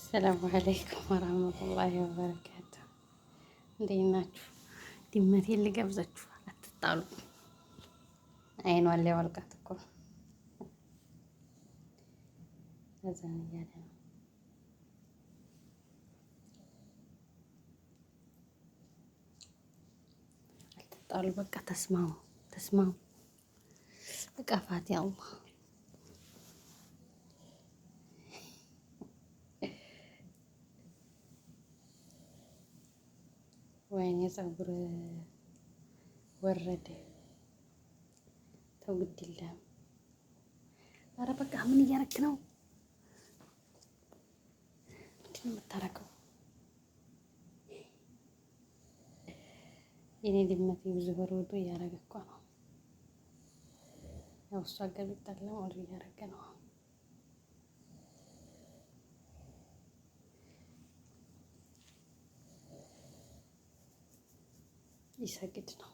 السلام عليكم ورحمة الله وبركاته። እንዴት ናችሁ? ድመቴን ልጋብዛችሁ። አትጣሉ። አይኗን ሊያወልቃት እኮ እዛን እያለ ነው። አትጣሉ። በቃ ተስማሙ፣ ተስማሙ። እቀፋት ያአላህ። ወይኔ ፀጉር ወረደ። ተው ግድ የለም። ኧረ በቃ ምን እያረክ ነው? ምንድን ነው የምታረገው? የኔ ድመት ብዙ ወርወዶ እያረገ እኮ ነው። ያው እሷ ጋር ቢጣላ ወር እያረገ ነው። ሊሰግድ ነው።